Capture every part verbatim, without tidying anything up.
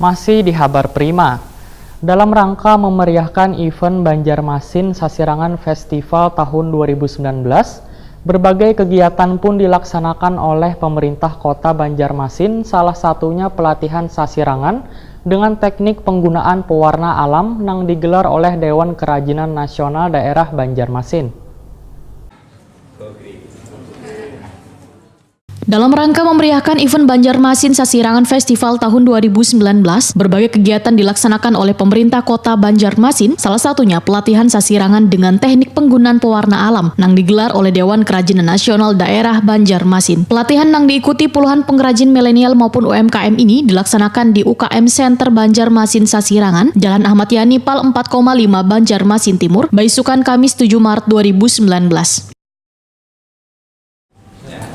Masih di Habar Prima. Dalam rangka memeriahkan event Banjarmasin Sasirangan Festival tahun dua ribu sembilan belas, berbagai kegiatan pun dilaksanakan oleh pemerintah kota Banjarmasin, salah satunya pelatihan sasirangan dengan teknik penggunaan pewarna alam nang digelar oleh Dewan Kerajinan Nasional Daerah Banjarmasin. Dalam rangka memeriahkan event Banjarmasin Sasirangan Festival tahun dua ribu sembilan belas, berbagai kegiatan dilaksanakan oleh pemerintah kota Banjarmasin, salah satunya pelatihan sasirangan dengan teknik penggunaan pewarna alam nang digelar oleh Dewan Kerajinan Nasional Daerah Banjarmasin. Pelatihan nang diikuti puluhan pengrajin milenial maupun U M K M ini dilaksanakan di U K M Center Banjarmasin Sasirangan, Jalan Ahmad Yani Pal empat koma lima Banjarmasin Timur, baisukan Kamis tujuh Maret dua ribu sembilan belas.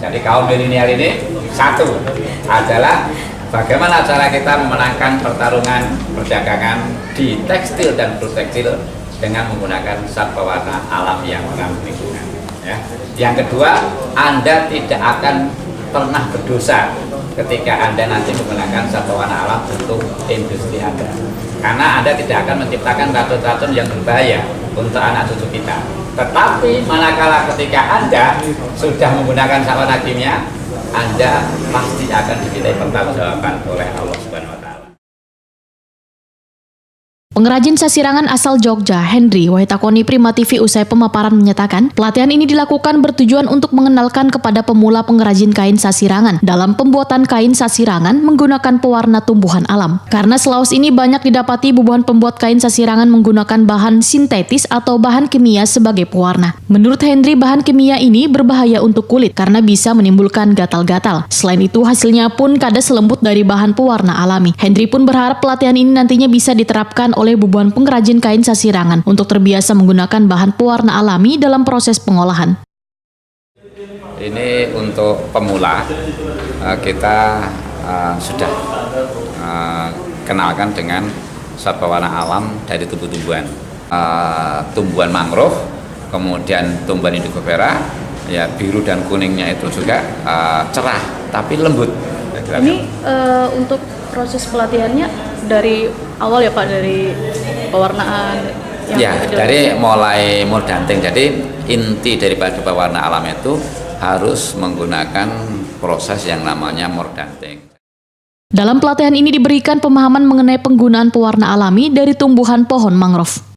Jadi kaum milenial ini satu adalah bagaimana cara kita memenangkan pertarungan perdagangan di tekstil dan produk tekstil dengan menggunakan zat pewarna alam yang ramah lingkungan. Ya. Yang kedua, Anda tidak akan pernah berdosa ketika Anda nanti menggunakan zat pewarna alam untuk industri Anda. Karena Anda tidak akan menciptakan racun-racun yang berbahaya untuk anak cucu kita. Tetapi manakala ketika Anda sudah menggunakan sawana kimia, Anda pasti akan dimintai pertanggungjawaban oleh Allah Subhanahu wa taala. Pengrajin sasirangan asal Jogja, Henry, wahitakoni Prima T V usai pemaparan menyatakan, pelatihan ini dilakukan bertujuan untuk mengenalkan kepada pemula pengrajin kain sasirangan dalam pembuatan kain sasirangan menggunakan pewarna tumbuhan alam. Karena selaus ini banyak didapati bubuhan pembuat kain sasirangan menggunakan bahan sintetis atau bahan kimia sebagai pewarna. Menurut Henry, bahan kimia ini berbahaya untuk kulit karena bisa menimbulkan gatal-gatal. Selain itu, hasilnya pun kada selembut dari bahan pewarna alami. Henry pun berharap pelatihan ini nantinya bisa diterapkan oleh bubuhan pengrajin kain sasirangan untuk terbiasa menggunakan bahan pewarna alami dalam proses pengolahan. Ini untuk pemula, eh, kita eh, sudah eh, kenalkan dengan zat pewarna alam dari tumbuh-tumbuhan. Eh, tumbuhan mangrove, kemudian tumbuhan Indigofera, ya, biru dan kuningnya itu juga eh, cerah tapi lembut. Ini eh, untuk proses pelatihannya dari awal ya Pak, dari pewarnaan yang Ya, dijelaskan? Dari mulai mordanting. Jadi inti daripada pewarna alam itu harus menggunakan proses yang namanya mordanting. Dalam pelatihan ini diberikan pemahaman mengenai penggunaan pewarna alami dari tumbuhan pohon mangrove.